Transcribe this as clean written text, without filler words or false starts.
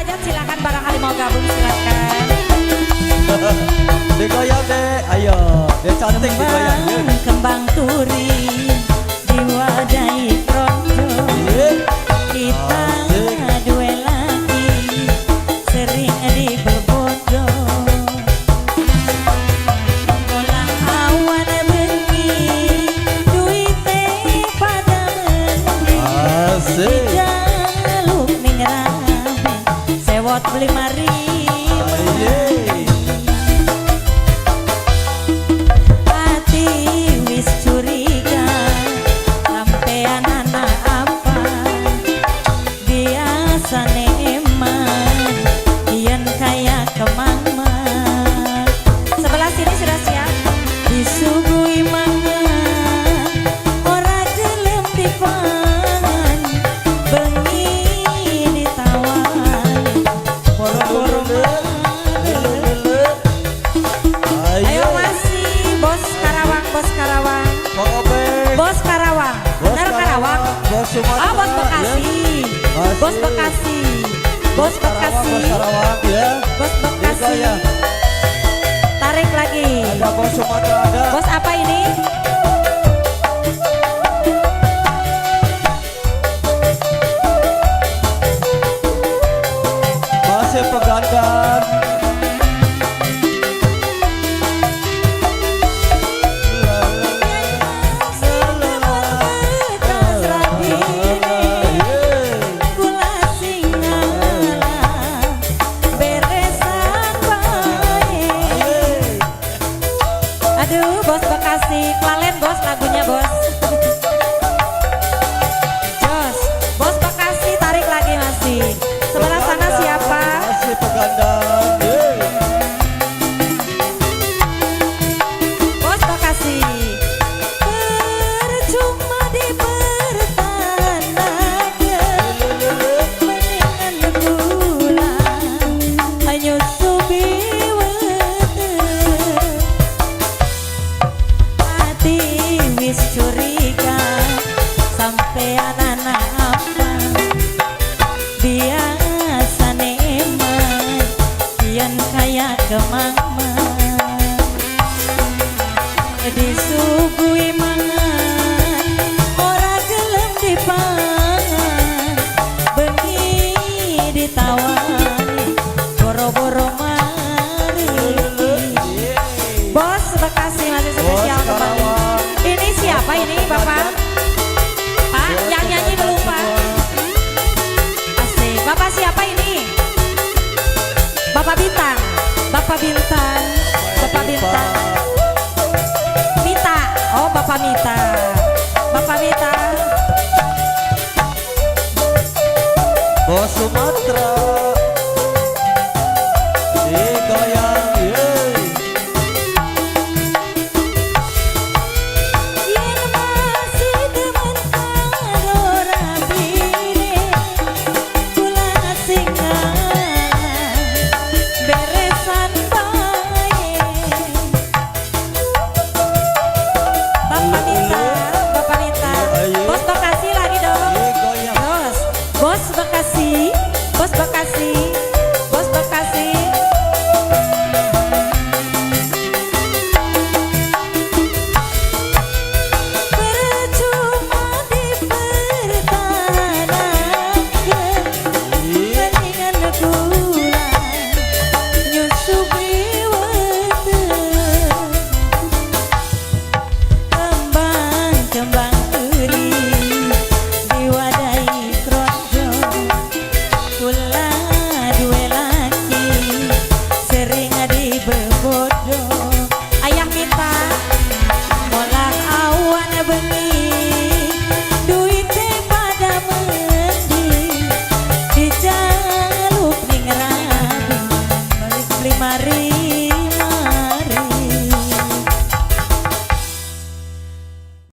hajat silakan, barangkali mau gabung silakan. Digoyang deh, ayo. Dia cantik digoyang. Kembang turi diwadahi rondo. Kita dua lagi sering dibebodo. Bolang awan bengi duite pada mendi. Asik. Dijaluk ning rabi sewot beli mari. Ati wis curiga sampean anak apa, biasane eman yen kaya kemama. Sebelah sini sudah siap. Disuguhi mangan ora gelem dipangan, bengi ditawani boro-boro. Ayo masih bos Karawang, bos Karawang, bos Karawang, benar Karawang. Bos Sumatera. Oh, bos Bekasi, bos Bekasi, bos Bekasi, Bos Karawang ya. Bos Bekasi. Tarik lagi. Ada bos Sumatera ada. Bos apa ini? Masih pegangan. Aduh, bos Bekasi, kelalen bos lagunya bos. Jos, bos Bekasi tarik lagi masih. Sebelah sana siapa? Masih pegangan. Bos Bekasi. Percuma dipertahankan, mendingan kula nyusupi weteng. Ati wis curiga sampean anak apa, biasane eman yen kaya kemama. Disuguhi mangan ora gelem dipangan, bengi ditawani boro-boro mari. Bos Bekasi masih spesial kembali. Ini siapa ini Bapak? Pak, yang nyanyi belum Pak? Asik. Bapak siapa ini? Bapak Bintang, Bapak Bintang, Bapak Bintang. Mita, oh Bapak Mita, Bapak Mita. Bos Sumatera. Digoyang. Yen masih demen karo rabine, kula sing beresan bae. Bapak Mita, Bapak Mita, bos Bekasi lagi dong. Digoyang. Bos, bos Bekasi, bos Bekasi.